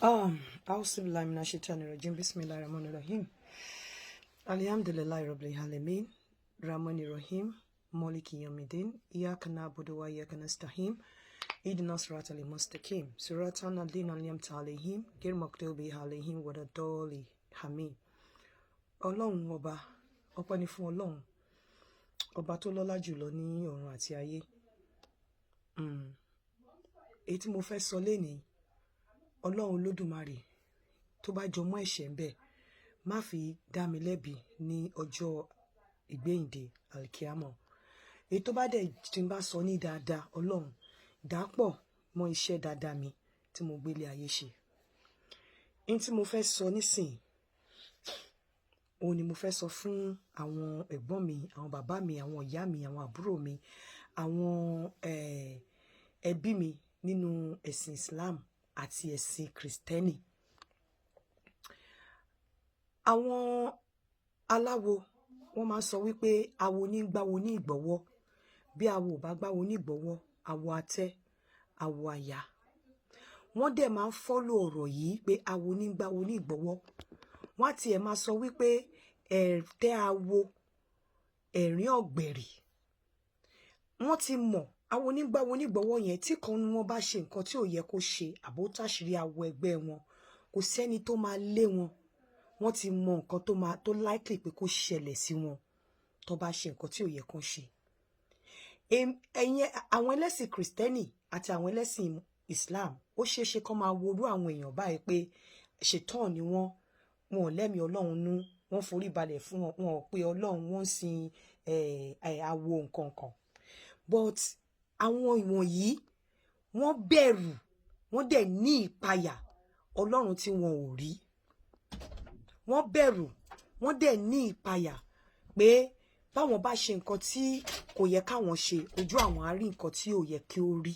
Auzubillahi minash shaitani rajim. Bismillahir rahmanir rahim. Alhamdulillahi rabbil alamin. Rahmanir rahim. Maliki yawmiddin. Iyyaka na'budu wa iyyaka nasta'in. Ihdinas siratal mustaqim. Siratal ladzina an'amta alaihim, ghayril maghdubi alaihim waladdallin. Àmín. Ọlọ́run ọba, ọpẹ́ ni fún Ọlọ́run, ọba tó lọ́lá jùlọ ní ọ̀run àti ayé. Èyí tí mo fẹ́ sọ lénìí, Ọlọ́run Olódùmarè, tó bá jọ mọ́ ẹ̀ṣẹ̀ ń bẹ̀, má fi dá mi lẹ́bi ní ọjọ́ ìgbéǹde alkiyama. Èyí tó bá dẹ̀ tí n bá sọ ní dáadáa, Ọlọ́run dàpọ̀ mọ́ iṣẹ́ dáadáa mi tí mo gbélé ayé ṣe. N tí mo fẹ́ sọ nísìnyí, òun ni mo fẹ́ sọ fún àwọn ẹ̀gbọ́n mi, àwọn bàbá mi, àwọn ìyá mi, àwọn àbúrò mi, àwọn ẹbí mi nínú ẹ̀sìn Islam àti ẹ̀sìn Kristẹni. Àwọn aláwo, wọ́n máa ń sọ wípé awo ní gbáwo ní ìgbọ̀wọ́. Bí awo ò bá gbáwo ní ìgbọ̀wọ́, awo atẹ́, awo àyà. Wọ́n dẹ̀ máa ń follow ọ̀rọ̀ yìí pé awo ní gbáwo ní ìgbọ̀wọ́. Wọ́n á tiẹ̀ máa sọ wípé ẹ̀tẹ́ awo, ẹ̀rín ọ̀gbẹ̀rì. Wọ́n ti mọ̀ awo ní gbáwo ní ìgbọ̀wọ́ yẹn, tí kan nu wọn bá ṣe nǹkan tí ò yẹ kó ṣe, àbó táṣìírí awo ẹgbẹ́ wọn, kò sẹ́ni tó máa lé wọn. Wọ́n ti mọ nǹkan tó máa tó likely pé kó ṣẹlẹ̀ sí wọn tó bá ṣe nǹkan tí ò yẹ kó ṣe. Ẹ̀yin àwọn ẹlẹ́sìn Kristẹni àti àwọn ẹlẹ́sìn Islam, ó ṣeé ṣe kó máa worú àwọn èèyàn báyìí pé ṣètàn ni wọ́n, wọn ò lẹ́mìí Ọlọ́run nú, wọ́n forí balẹ̀ fún wọn, wọn ò pé Ọlọ́run, wọ́n ń sin awo nǹkan kan. But àwọn ìwọ̀nyí, wọ́n bẹ̀rù, wọ́n dẹ̀ ní ìpayà Ọlọ́run tí wọn ò rí. Wọ́n bẹ̀rù, wọ́n dẹ̀ ní ìpayà pé báwọn bá ṣe nǹkan tí kò yẹ káwọn ṣe, ojú àwọn á rí nǹkan tí ò yẹ kí ó rí.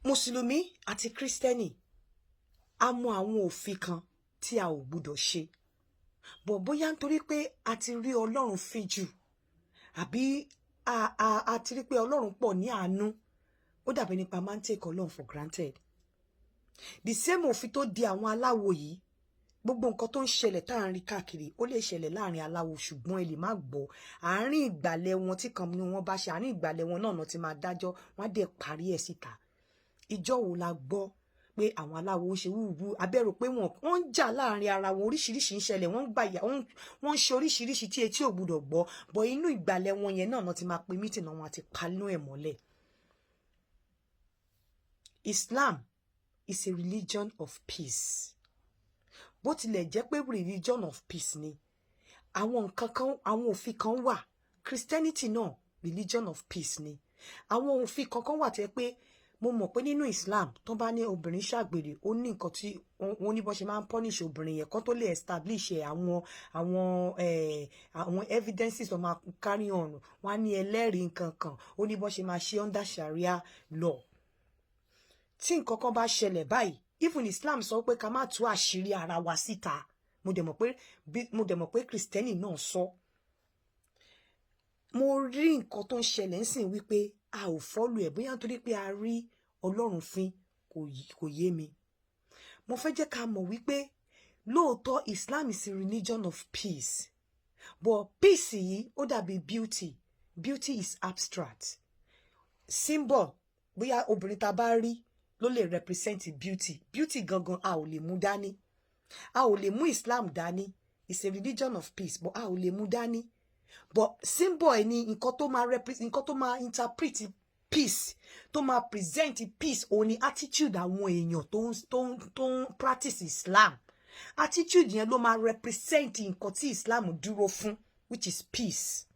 Mùsùlùmí àti Kírísítẹ́nì, a mọ àwọn òfin kan tí a ò gbúdọ̀ ṣe bọ̀, bóyá nítorí pé a ti rí Ọlọ́run fín jù, àbí a ti rí pé Ọlọ́run pọ̀ ní àánú, ó dàbí nípa máa ń take Ọlọ́run for granted. The same òfin tó di àwọn aláwo yìí, gbogbo nǹkan tó ń ṣẹlẹ̀ tá à ń rí káàkiri, ó lè ṣẹlẹ̀ láàrin aláwo, ṣùgbọ́n ẹ lè má gbọ́. Àárín ìgbàlẹ̀ wọn, tí kan ní wọn bá ṣe, àárín ìgbàlẹ̀ wọn náà ti máa dájọ́, wọ́n á dẹ̀ parí ẹ̀ síta. Ìjọ wo la gbọ́ pé àwọn aláwo ń ṣe wúwú abẹ́rò pé wọ́n ń jà láàrin ara wọn, oríṣiríṣi ń ṣẹlẹ̀, wọ́n ń gbàyà, wọ́n ń ṣe oríṣiríṣi tí etí ò gbúdọ̀ gbọ́ bọ̀? Inú ìgbàlẹ̀ wọn yẹn náà ti máa pe meeting náà, wọn àti paná ẹ̀ mọ́lẹ̀. Islam is a religion of peace. Bó tilẹ̀ jẹ́ pé religion of peace ni, àwọn nǹkan kan, àwọn òfin kan wà. Christianity náà, religion of peace ni. Àwọn òfin kankan wà tó yẹ pé mo mọ̀ pé nínú Islam, tó bá ní obìnrin ṣàgbèrè, ó ní nǹkan tí wọ́n ní bó ṣe máa ń punish obìnrin yẹn, kó tó lè establish àwọn evidences tó máa carry on. Wọ́n á ní ẹlẹ́rìí nǹkan kan, ó ní bó ṣe máa ṣe under Sharia law. Tí nǹkan kan bá ṣẹlẹ̀ báyìí, even Islam sọ pé ká má tú àṣírí ara wa síta. Mo dẹ̀ mọ̀ pé Kristẹni náà sọ. Mo rí nǹkan tó ń ṣẹlẹ̀ ń sìn wípé a ò follow ẹ̀, bóyá nítorí pé a rí Ọlọ́run fín, kò yé mi. Mo fẹ́ jẹ́ ká mọ̀ wípé lóòótọ́, Islam is a religion of peace, but peace yìí, ó dàbí beauty. Beauty is abstract symbol. Bóyá obìnrin tá a bá rí ló lè represent beauty. Beauty gangan, a ò lè mú dání. A ò lè mú Islam dání. It's a religion of peace, but a ò lè mú dání. But symbol ẹ ní nǹkan tó máa represent, nǹkan tó máa interpret peace, tó máa present peace, òun ni attitude àwọn èèyàn tó ń practice Islam. Attitude yẹn ló máa represent nǹkan tí Islam dúró fún, which is peace.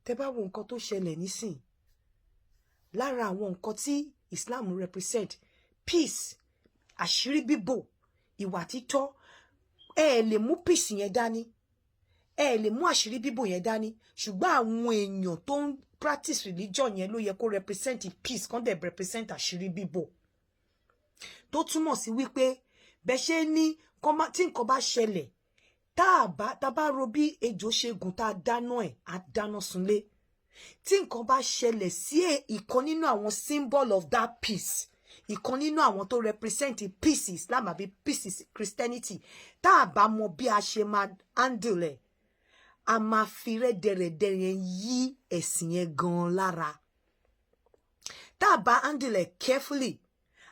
Tẹ́ bá wo nǹkan tó ṣẹlẹ̀ nísìn, lára àwọn nǹkan tí Islam represent, peace, àṣírí bíbò, ìwà títọ́, ẹ lè mú peace yẹn dání, ẹ lè mú àṣírí bíbò yẹn dání, ṣùgbọ́n àwọn èèyàn tó ń practice religion yẹn ló yẹ kó represent peace, kán dẹ̀ represent àṣírí bíbò. Tó túmọ̀ sí wípé bẹ́ẹ̀ ṣe ní tí nǹkan bá ṣẹlẹ̀, tá a bá ro bí ejò ṣe gùn, tá a dáná ẹ̀, á dáná sunlé. Tí nǹkan bá ṣẹlẹ̀ sí ìkan nínú àwọn symbol of that peace, ìkan nínú àwọn tó represent peace Islam àbí peace Christianity, tá a bá mọ bí a ṣe máa handle ẹ̀, a máa fi rẹ́dẹ̀rẹ̀dẹ̀ yẹn yí ẹ̀sìn yẹn gan lára. Tá a bá handle ẹ̀ carefully,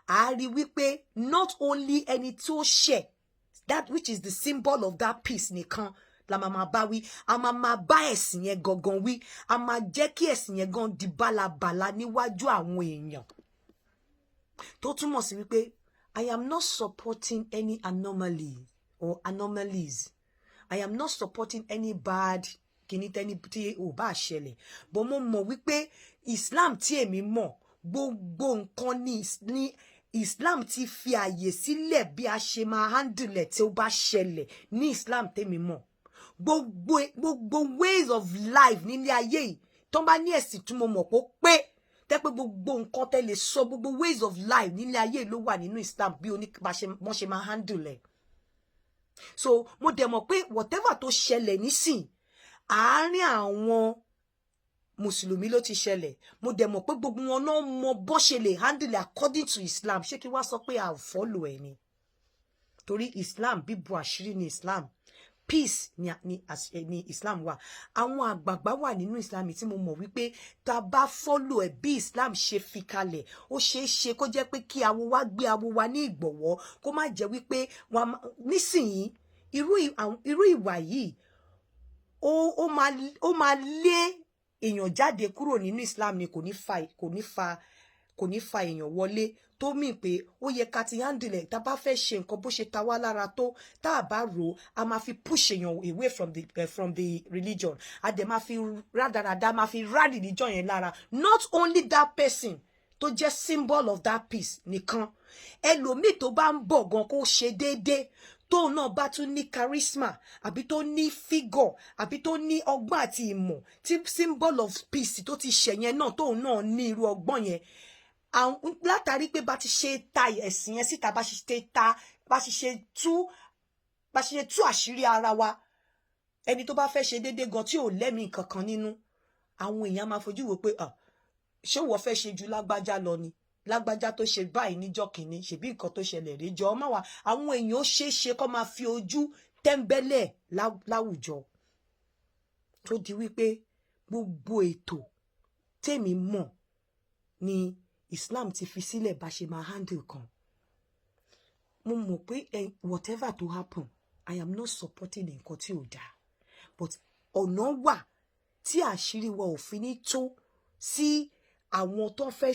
a rí wípé not only ẹni tó ṣẹ̀, that which is the symbol of that peace nìkan la máa máa bá wí, a máa máa bá ẹ̀sìn yẹn gangan wí. A máa jẹ́ kí ẹ̀sìn yẹn gan di bálabàla níwájú àwọn èèyàn, tó túmọ̀ sí wípé I am not supporting any anomaly or anomalies. I am not supporting any bad kìíní tẹ́ni tí ò bá ṣẹlẹ̀, but mo mọ̀ wípé Islam tí èmi mọ̀, gbogbo nǹkan ní Islam ti fi àyè sílẹ̀ bí a ṣe máa handle ẹ̀ tí ó bá ṣẹlẹ̀. Ní Islam tèmi mọ̀, gbogbo ways of life nílé ayé yìí, tó bá ní ẹ̀sìn tí mo mọ̀ pé tẹ́ pé gbogbo nǹkan tẹ́ lè sọ, gbogbo ways of life nílé ayé ló wà nínú Islam bí wọ́n ṣe máa handle ẹ̀. So mo dẹ̀ mọ̀ pé whatever tó ṣẹlẹ̀ nísìn, àárín àwọn mùsùlùmí ló ti ṣẹlẹ̀. Mo dẹ̀ mọ̀ pé gbogbo wọn náà mọ bó ṣe lè handle according to Islam. Ṣé kí wá sọ pé a ò follow ẹ̀ ni? Torí Islam, bíbu àṣírí ni Islam, peace ni Islam wà. Àwọn àgbààgbà wà nínú Islam tí mo mọ̀ wípé tá a bá follow ẹ̀ bí Islam ṣe fi kalẹ̀, ó ṣeé ṣe kó jẹ́ pé kí awo wa gbé awo wa ní ìgbọ̀wọ́, kó má jẹ́ wípé wọn nísìnyí irú ìwà yìí, ó máa lé èèyàn jáde kúrò nínú Islam ni. Kò ní fa èèyàn wọlé, tó mì pé ó yẹ ká ti handle ẹ̀. Tá a bá fẹ́ ṣe nǹkan, bó ṣe ta wá lára tó, tá a bá rò ó, a máa fi push èèyàn away from the religion. A dẹ̀ máa fi rádaràda, máa fi rá religion yẹn lára. Not only that person tó jẹ́ symbol of that peace nìkan, ẹlòmíì tó bá ń bọ̀ gan kó ṣe déédéé, tóun náà bá tún ní charisma àbí tó ní figure àbí tó ní ọgbọ́n àti ìmọ̀ tí symbol of peace tó ti ṣẹ̀yẹn náà, tóun náà ní irú ọgbọ́n yẹn, látàrí pé bá ti ṣe ta ẹ̀sìn yẹn síta, bá ṣe tú àṣírí ara wa, ẹni tó bá fẹ́ ṣe déédéé gan tí ò lẹ́mìí kankan nínú, àwọn èèyàn máa fojú wò pé, ṣé wọ́n fẹ́ ṣe ju lágbájá lọ ni? Lágbájá tó ṣe báyìí níjọ́ kìíní, ṣèbí nǹkan tó ṣẹlẹ̀ rí jọ má wà. Àwọn èèyàn ó ṣeé ṣe kó máa fi ojú tẹ́ńbẹ́lẹ̀ láwùjọ, tó di wípé gbogbo ètò tèmi mọ̀ ni Islam ti fi sílẹ̀ bá ṣe máa handle kan. Mo mọ̀ pé whatever to happen, I am not supporting nǹkan tí ò dáa, but ọ̀nà wà tí àṣírí wa ò fi ní tó sí àwọn tó fẹ́.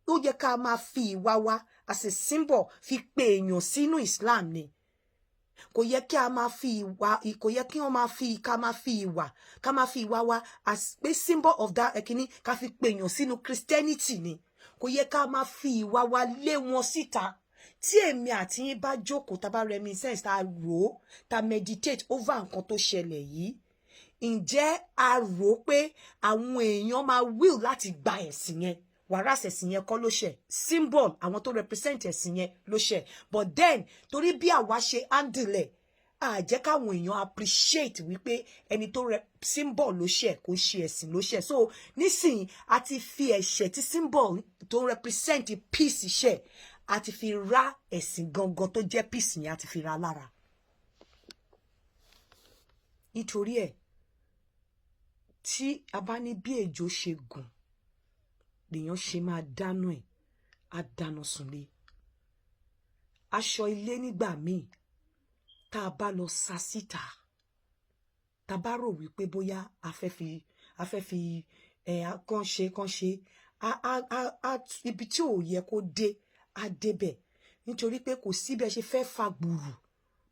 Ó yẹ ká máa fi ìwà wa as a symbol fi pe èèyàn sínú Islam ni. Kò yẹ kí a máa fi ìwà, kò yẹ kí wọ́n máa fi ká máa fi ìwà wa as pé symbol of that ẹ̀kíní ká fi pe èèyàn sínú Christianity ni. Kò yẹ ká máa fi ìwà wa lé wọn síta. Tí èmi àti yín bá jókòó, tá bá reminiscence, tá rò ó, tá meditate over nǹkan tó ṣẹlẹ̀ yìí, ǹjẹ́ a rò ó pé àwọn èèyàn máa will láti gba ẹ̀sìn yẹn? Whereas ẹ̀sìn yẹn kọ́ ló ṣẹ̀, symbol àwọn tó represent ẹ̀sìn yẹn ló ṣẹ̀. But then, torí bí àwa ṣe handle ẹ̀, a jẹ́ káwọn èèyàn appreciate wípé ẹni tó rẹ symbol ló ṣẹ̀, kò ṣe ẹ̀sìn ló ṣẹ̀. So nísìnyí, a ti fi ẹ̀ṣẹ̀ tí symbol tó represent peace ṣẹ̀, a ti fi rá ẹ̀sìn gangan tó jẹ́ peace yẹn, a ti fi ra lára. Nítorí ẹ̀, tí a bá ní bí ejò ṣe gùn lèèyàn ṣe máa dáná ẹ̀, á dáná sunlé aṣọ ilé. Nígbà míì, tá a bá lọ sá síta, tá a bá rò wípé bóyá a fẹ́ fi ẹ̀ kàn ṣe a a a a ibi tí ò yẹ kó dé, á débẹ̀, nítorí pé kò sí bí ẹ ṣe fẹ́ fa gbùrù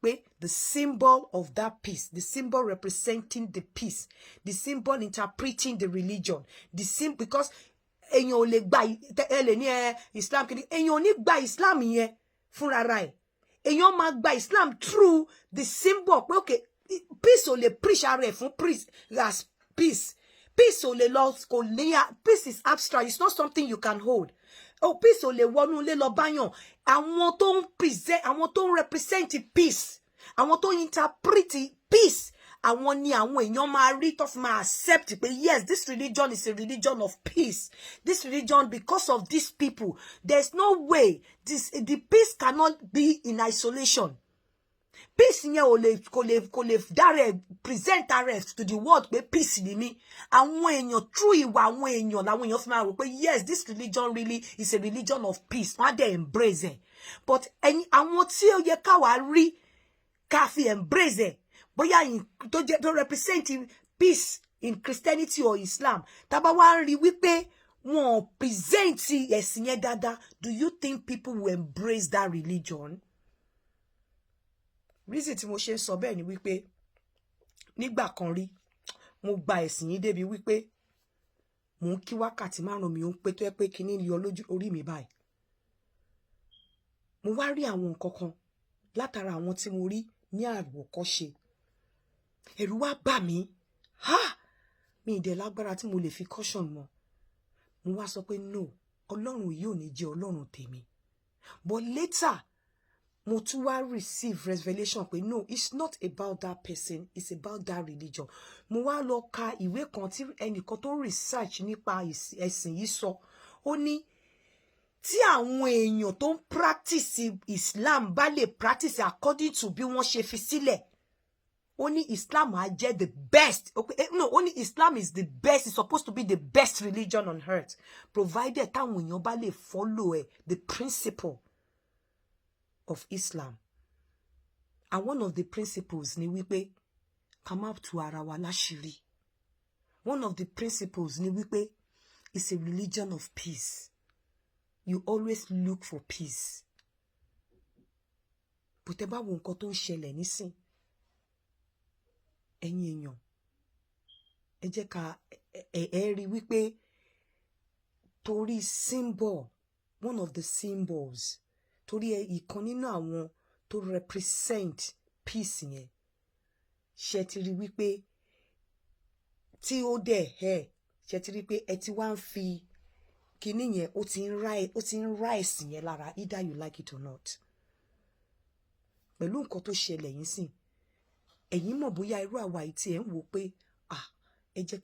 pé the symbol of that peace, the symbol representing the peace, the symbol interpreting the religion, the sim because èèyàn ò lè gba, ẹ lè ní ẹ Islam kìíní, èèyàn ò ní gba Islam yẹn fúnra ẹ̀. Èèyàn máa gba Islam through the symbol pé okay, peace ò lè preach ara ẹ̀ fún peace as peace. Peace ò lè lọ, kò ní. Peace is abstract, it's not something you can hold. Oh, peace ò lè wọnú ilé lọ báyàn. Àwọn tó ń present, àwọn tó ń represent peace, àwọn tó ń interpret peace. Àwọn ni àwọn èèyàn máa rí tó fi máa accept pé, yes, this religion is a religion of peace. This religion, because of these people, there's no way this, the peace cannot be in isolation. Peace yẹn ò lè kò lè dára ẹ present ara ẹ to the world pé peace ni mí. Àwọn èèyàn, through ìwà àwọn èèyàn làwọn èèyàn fi máa rò pé, yes, this religion really is a religion of peace. Wọ́n á dẹ̀ embrace ẹ̀. But ẹ̀yin, àwọn tí ó yẹ káwa rí ká fi embrace ẹ̀, bóyá tó jẹ́ tó represent peace in Christianity or Islam, tá bá wá ń rí wípé wọn present ẹ̀sìn yẹn dáadáa, do you think people will embrace that religion? Reason tí mo ṣe ń sọ bẹ́ẹ̀ ni wípé nígbà kan rí, mo gba ẹ̀sìn yìí débi wípé mò ń kí wákàtí 5 mi, ó ń pé tó yẹ pé kinní yọ lójú orí mi báyìí. Mo wá rí àwọn nǹkan kan látara àwọn tí mo rí ní àwòkọ́ṣe. Ẹ̀rù wá bà mí. Ha, mi ì dẹ̀ lágbára tí mo lè fi caution mọ́. Mo wá sọ pé, no, Ọlọ́run yìí ò ní jẹ́ Ọlọ́run tèmi. But later, mo tún wá receive revelation pé, no, it's not about that person, it's about that religion. Mo wá lọ ka ìwé kan tí ẹnìkan tó research nípa ẹ̀sìn yìí sọ. Ó ní tí àwọn èèyàn tó ń practice Islam bá lè practice according to bí wọ́n ṣe fi sílẹ̀, ó ní Islam á jẹ́ the best. Okay, no, ó ní Islam is the best, it's supposed to be the best religion on earth, provided táwọn èèyàn bá lè follow ẹ, the principle of Islam. And one of the principles ni wípé ká má tú ara wa láṣìírí. One of the principles ni wípé it's a religion of peace. You always look for peace. Bó tẹ́ bá wo nǹkan tó ń ṣẹlẹ̀ nísìn, ẹ̀yin èèyàn, ẹ jẹ́ ká ẹ rí wípé torí symbol, one of the symbols, torí ìkan nínú àwọn tó represent peace yẹn, ṣe ti rí wípé tí ó dẹ̀ ẹ ṣe ti rí pé ẹ ti wá ń fi kinní yẹn, ó ti ń rá ẹ̀sìn yẹn lára, either you like it or not. Pẹ̀lú nǹkan tó ṣẹlẹ̀ yín sìn, ẹ̀yin mọ̀ bóyá irú àwa yìí tí ẹ̀ ń wò pé, ah, ẹ jẹ́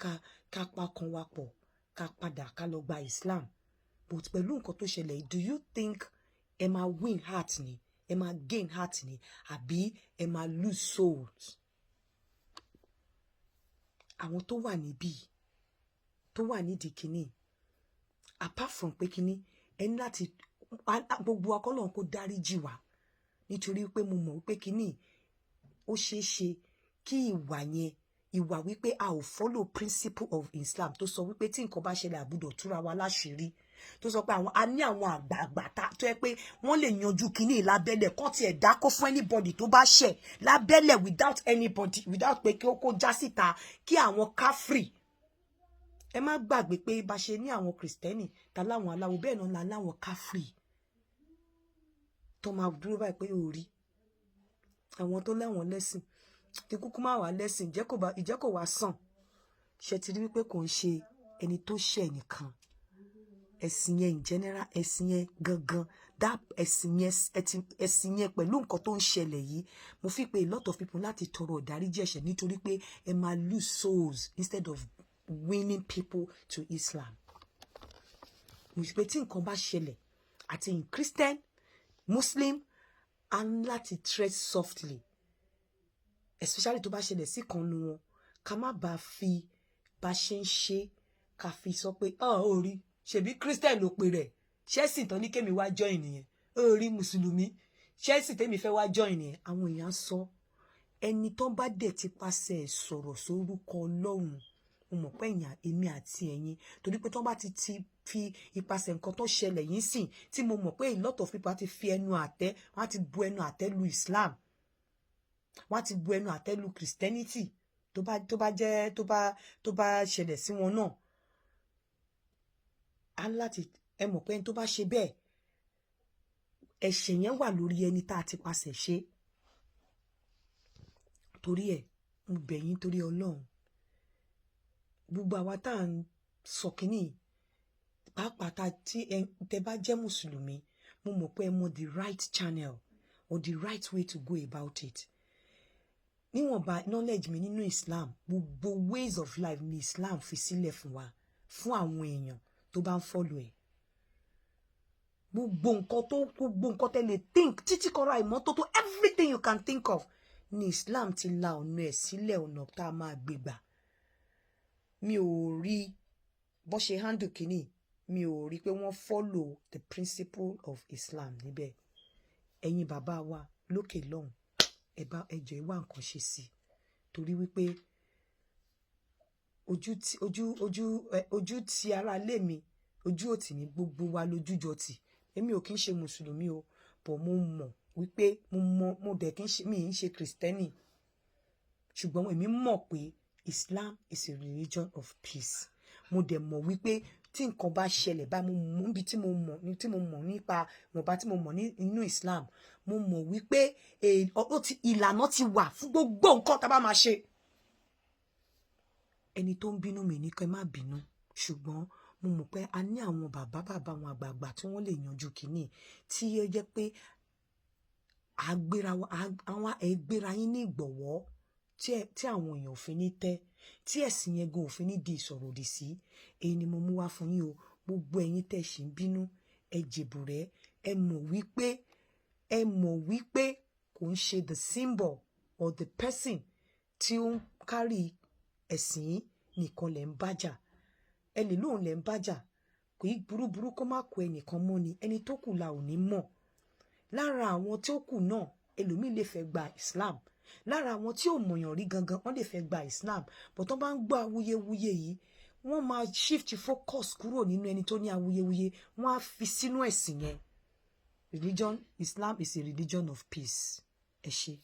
ká pa ọkàn wa pọ̀, ká padà ká lọ gba Islam. But pẹ̀lú nǹkan tó ṣẹlẹ̀ yìí, do you think ẹ máa win heart ni, ẹ máa gain heart ni, àbí ẹ máa lose souls? Àwọn tó wà níbí, tó wà nídìí kínní, apart from pé kínní, ẹ ní láti gbogbo akọ́lọ̀ kó dáríjì wá, nítorí pé mo mọ̀ wípé kínní ó ṣeé ṣe kí ìwà yẹn, ìwà wípé a ò follow principle of Islam tó sọ wípé tí nǹkan bá ṣẹlẹ̀, àbúdọ̀ túra wa láṣìírí, tó sọ pé àwọn a ní àwọn àgbààgbà tó yẹ pé wọ́n lè yanjú kínní lábẹ́lẹ̀, kán tiẹ̀ dákó fún anybody tó bá ṣẹ̀ lábẹ́lẹ̀ without anybody, without pé kí ó kó já síta, kí àwọn káfrì. Ẹ má gbàgbé pé bá ṣe ní àwọn Kìrìsìtẹ́nì ta láwọn aláwo, bẹ́ẹ̀ náà la láwọn káfrì tó máa dúró báyìí pé ó rí àwọn tó láwọn lẹ́sìn kí kúkú má wà lẹ́sìn, ìjẹ́ kò wá sàn. Ṣe ti rí wípé kò ń ṣe ẹni tó ṣẹ̀ nìkan, ẹ̀sìn yẹn in general, ẹ̀sìn yẹn gangan, that ẹ̀sìn yẹn, ẹ̀sìn yẹn, pẹ̀lú nǹkan tó ń ṣẹlẹ̀ yìí, mo fi pé a lot of people láti tọrọ ìdáríjì ẹ̀ṣẹ̀, nítorí pé ẹ máa lose souls instead of winning people to Islam. Mo sì pé tí nǹkan bá ṣẹlẹ̀, àti in Christian, Muslim, a ń láti tread softly, especially tó bá ṣẹlẹ̀ sí kan nu wọn, ká má bàa fi bá ṣe ń ṣe, ká fi sọ pé, ọ ò rí, ṣebí Christian ló pe rẹ̀, ṣẹ́sìn tán ní kémi wá join nìyẹn, ó rí mùsùlùmí, ṣẹ́sìn tèmi fẹ́ wá join nìyẹn. Àwọn èèyàn sọ, ẹni tó bá dẹ̀ ti pàṣẹ sọ̀rọ̀ sórúkọ Ọlọ́run, mo mọ̀ pé ẹ̀yìn èmi àti ẹ̀yin, torí pé tó bá ti fi ipasẹ̀ nǹkan tó ṣẹlẹ̀ yìí sìn, tí mo mọ̀ pé a lot of people ti fi ẹnu àtẹ́, wọ́n á ti bu ẹnu àtẹ́ lu Islam, wọ́n á ti bu ẹnu àtẹ́ lu Christianity, tó bá jẹ́ tó bá ṣẹlẹ̀ sí wọn náà, á láti ẹ mọ̀ pé ẹni tó bá ṣe bẹ́ẹ̀, ẹ̀ṣẹ̀ yẹn wà lórí ẹni tá a ti pasẹ̀ ṣe. Torí ẹ̀, mo bẹ̀ yín torí Ọlọ́run, gbogbo àwa tá à ń sọ kínní, pàápàá tá tí tẹ bá jẹ́ mùsùlùmí, mo mọ̀ pé ẹ mọ̀ the right channel or the right way to go about it. Níwọ̀nba knowledge mi nínú Islam, gbogbo ways of life ni Islam fi sílẹ̀ fún wa, fún àwọn èèyàn tó bá ń follow ẹ̀. Gbogbo nǹkan tó, gbogbo nǹkan tẹ́ lè think, títí kọ́ra ìmọ́tótó, everything you can think of ni Islam ti la ọ̀nà ẹ̀ sílẹ̀, ọ̀nà tá a máa gbé gbà. Mi ò rí bó ṣe handle kínní, mi ò rí pé wọ́n follow the principle of Islam níbẹ̀. Ẹ̀yin bàbá wa lókè lọ́hùn, ẹ bá ẹ jọ̀ọ́, ẹ wá nǹkan ṣe sí i, torí wípé ojú tí ojú ojú ẹ ojú ti ara lé mi, ojú òtì ní gbogbo wa lójú jọ tì. Èmi ò kí ń ṣe mùsùlùmí o, but mo mọ̀ wípé mo mọ̀, mo dẹ̀ kí ń ṣe, mi ń ṣe kìrìsìtẹ́nì, ṣùgbọ́n èmi mọ̀ pé Islam is a religion of peace. Mo dẹ̀ mọ̀ wípé tí nǹkan bá ṣẹlẹ̀ bá, mo mọ̀ níbi tí mo mọ̀ ní tí mo mọ̀ nípa ìwọ̀nba tí mo mọ̀ nínú Islam, mo mọ̀ wípé ó ti ìlànà ti wà fún gbogbo nǹkan tá a bá máa ṣe. Ẹni tó ń bínú mi ní kẹ́ má bínú, ṣùgbọ́n mo mọ̀ pé a ní àwọn bàbá bàbá, àwọn àgbààgbà tí wọ́n lè yanjú kínní, tí ó jẹ́ pé àgbéra àwọn ẹgbéra yín ní ìgbọ̀wọ́ tí àwọn èèyàn ò fi ní tẹ́, tí ẹ̀sìn yẹn gan ò fi ní di ìsọ̀rọ̀ òdì sí. Èyí ni mo mú wá fún yín o. Gbogbo ẹ̀yin tẹ́ ṣì ń bínú, ẹ jèbùrẹ́. Ẹ mọ̀ wípé kò ń ṣe the symbol or the person tí ó ń kárí ẹ̀sìn yín nìkan lẹ̀ ń bájà. Ẹ lè lóun lẹ̀ ń bájà, kò í burúburú kó má kó ẹnìkan mọ́ ni. Ẹni tó kù la ò ní mọ̀. Lára àwọn tí ó kù náà, ẹlòmíì lè fẹ́ gba Islam. Lára àwọn tí ò mọ̀yàn rí gangan, wọ́n lè fẹ́ gba Islam, but tó bá ń gbọ́ awuyewuye yìí, wọ́n máa shift focus kúrò nínú ẹni tó ní awuyewuye, wọ́n á fi sínú ẹ̀sìn yẹn. Religion, Islam is a religion of peace. Ẹ ṣé.